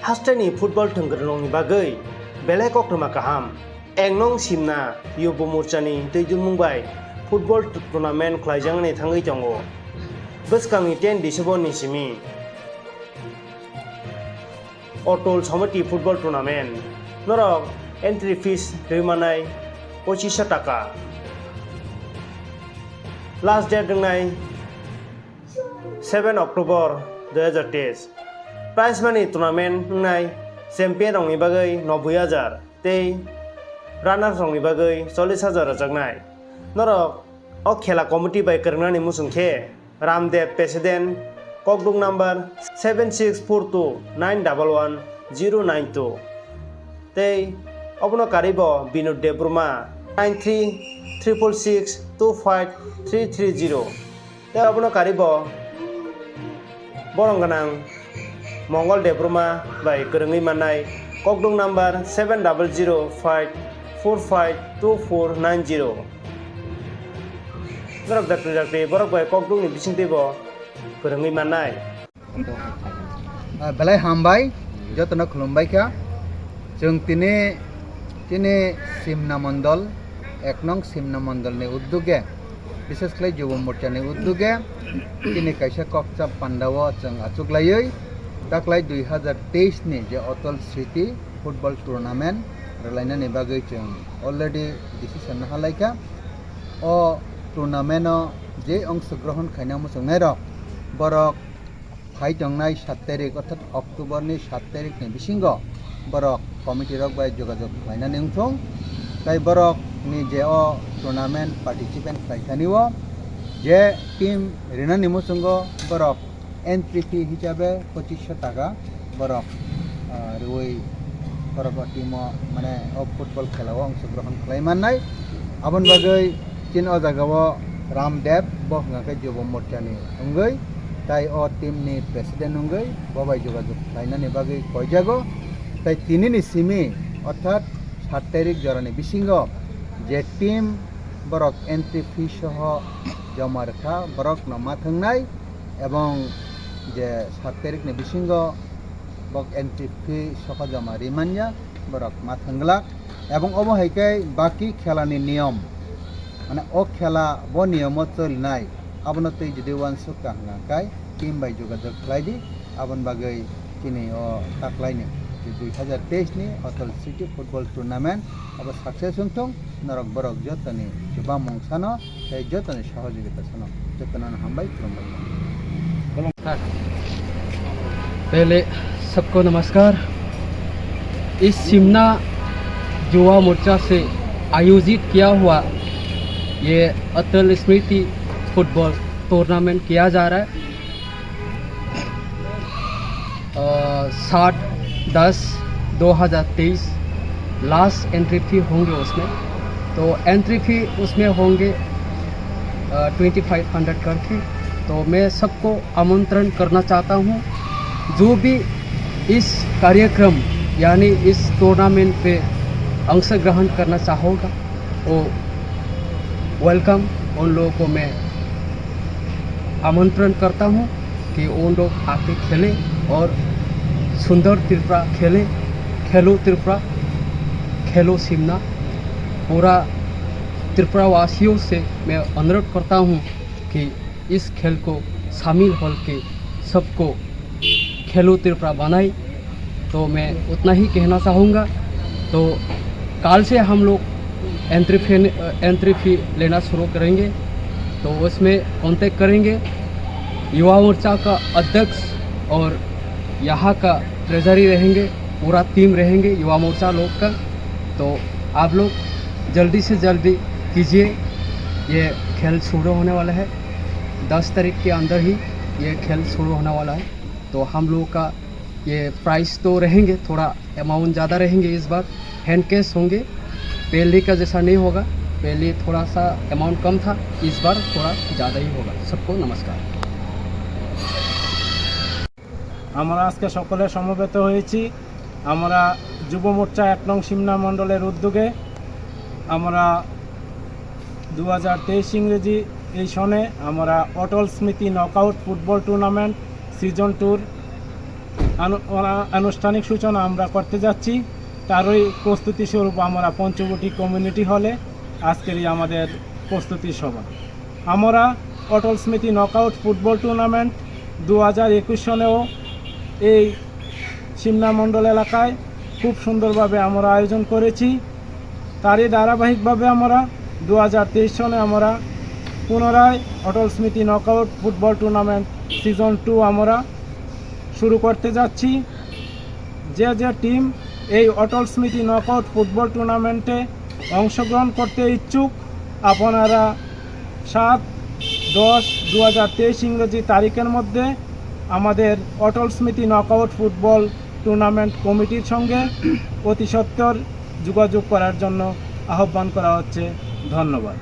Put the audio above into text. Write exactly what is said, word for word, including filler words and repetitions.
Hasteni football thwngkwrwngni bagwi belai koktwma kaham. Ek nong simna Yubo Morchani twijlmung bai football tournament khlaijaknani thangwi tongo. Bwskangni ten December ni simi Otol Samiti Football Tournament. Norok entry fees rwi manai pochisho taka. Last date wngnai seven October dui hazar teis. Prize money tournament wngnai champion rokni bagwi noboi hajar tei runners rokni bagwi chollish hajar rwjaknai. Norok o khela committee bai kwrwngnani muchung khe Ramdev President, kokduk number seven six four two nine double one zero nine two. Tei obono karwi bo Binod Debbarma nine three triple six two five three three zero. Tei obono karwi bo borong gwnang Mongol Debbarma bai kwrwngwi mannai kokduk number seven double zero five four five two four nine zero. Norok dakti dakti borok bai kokdukni bisingtwi bo kwrwngwi mannai. Ah, belai hambai, jotono khulumbai kha. Chwng tini, tini Simna Mondol, ek nong Simna Mondolni udduge, bishes khlai Yubo Morchani udduge, tini kaisa kokchap pandao chwng achuklaiwi, taklai dui hazar teis ni je Otol Smriti Football Tournament rwlainani bagwi chwng already decision nahalaikha. O tournament o je ongsogrohon khaina muchungnairok, borok phai tongnai sat tarik, orthat October ni sat tarik ni bisingo borok committee rok bai jogajog khlainani wngthung. Tai borok ni je o tournament participant khlai thani o je team rinani muchungo borok entry fee hisabe pochisho taka borok, ah, rwui borok o team o, mane, o football khela o ongsogrohon khlai mannai. Aboni bagwi chini o jaga o Ramdev, bo hwnkha khe Yubo Morchani wngwi, tai o team ni president wngwi bo bai jogajog khlainani bagwi koijago. Tai tini ni simi, orthat sat tarik jorani bisingo je team borok entry fee soho joma rwkha, borok no ma thwngnai. Ebong je sat tarik ni bisingo bok entry fee soho joma ri manya, borok ma thwng glak. Ebong obo hai khe baki khela ni niyom, mane o khela bo niyom o cholinai, abono twi jodi uansuk ka hwnkha khe team bai jogajog khlai di. Aboni bagwi chini o taklai ni je dui hazar teis ni Otol Smriti Football Tournament abo success wng thung, norok borok jotoni chubamung sano tei jotoni sohojogita sano. Jotono hambai, khulumbai. पहले सबको नमस्कार। इस सिमना युवा मोर्चा से आयोजित किया हुआ ये अटल स्मृति फुटबॉल टूर्नामेंट किया जा रहा है। अ, सात दस दो हज़ार तेईस लास्ट एंट्री फी होंगे उसमें। तो एंट्री फी उसमें होंगे, अ, ट्वेंटी फ़ाइव हंड्रेड करके। तो मैं सबको आमंत्रण करना चाहता हूँ, जो भी इस कार्यक्रम यानी इस टूर्नामेंट पे अंशग्रहण करना चाहोगा, वो वेलकम। उन लोगों को मैं आमंत्रण करता हूँ कि उन लोग आके खेले और सुंदर त्रिपुरा खेले। खेलो त्रिपुरा, खेलो सिमना। पूरा त्रिपुरा वासियों से मैं अनुरोध करता हूँ कि इस खेल को शामिल होके सबको खेलो त्रिपुरा बनाए। तो मैं उतना ही कहना चाहूँगा। तो कल से हम लोग एंट्री फी, एंट्री फी लेना शुरू करेंगे, तो उसमें कांटेक्ट करेंगे। युवा मोर्चा का अध्यक्ष और यहाँ का ट्रेजरी रहेंगे, पूरा टीम रहेंगे युवा मोर्चा लोग का। तो आप लोग जल्दी से जल्दी कीजिए, ये खेल शुरू होने वाला है, दस तारीख के अंदर ही ये खेल शुरू होने वाला है। तो हम लोगों का ये प्राइस तो रहेंगे, थोड़ा अमाउंट ज़्यादा रहेंगे इस बार, हैंड कैश होंगे। पहले का जैसा नहीं होगा, पहले थोड़ा सा अमाउंट कम था, इस बार थोड़ा ज़्यादा ही होगा। सबको नमस्कार। আমরা আজকে সকলে সমবেত হয়েছি, আমরা যুব মোর্চা এক নং সিমনা মণ্ডলের উদ্যোগে। আমরা দু হাজার তেইশ ইংরেজি এই সনে আমরা অটল Smriti knockout football tournament season টুর আনু-, অনা-, আনুষ্ঠানিক সূচনা আমরা করতে যাচ্ছি। তারই প্রস্তুতি স্বরূপ আমরা পঞ্চবটি কমিউনিটি হলে আজকের এই আমাদের প্রস্তুতি সভা। আমরা অটল স্মৃতি নকআউট ফুটবল টুর্নামেন্ট দু হাজার একুশ সনেও এই সিমনা মণ্ডল এলাকায় খুব সুন্দরভাবে আমরা আয়োজন করেছি। তারই ধারাবাহিকভাবে আমরা দু হাজার তেইশ সনে আমরা পুনরায় Atal Smriti knockout football tournament season two আমরা শুরু করতে যাচ্ছি। যে যে টিম এই অটল স্মৃতি নকআউট ফুটবল টুর্নামেন্টে অংশগ্রহণ করতে ইচ্ছুক, আপনারা সাত দশ দু হাজার তেইশ ইংরেজি তারিখের মধ্যে আমাদের অটল স্মৃতি নকআউট ফুটবল টুর্নামেন্ট কমিটির সঙ্গে অতি সত্বর যোগাযোগ করার জন্য আহ্বান করা হচ্ছে। ধন্যবাদ।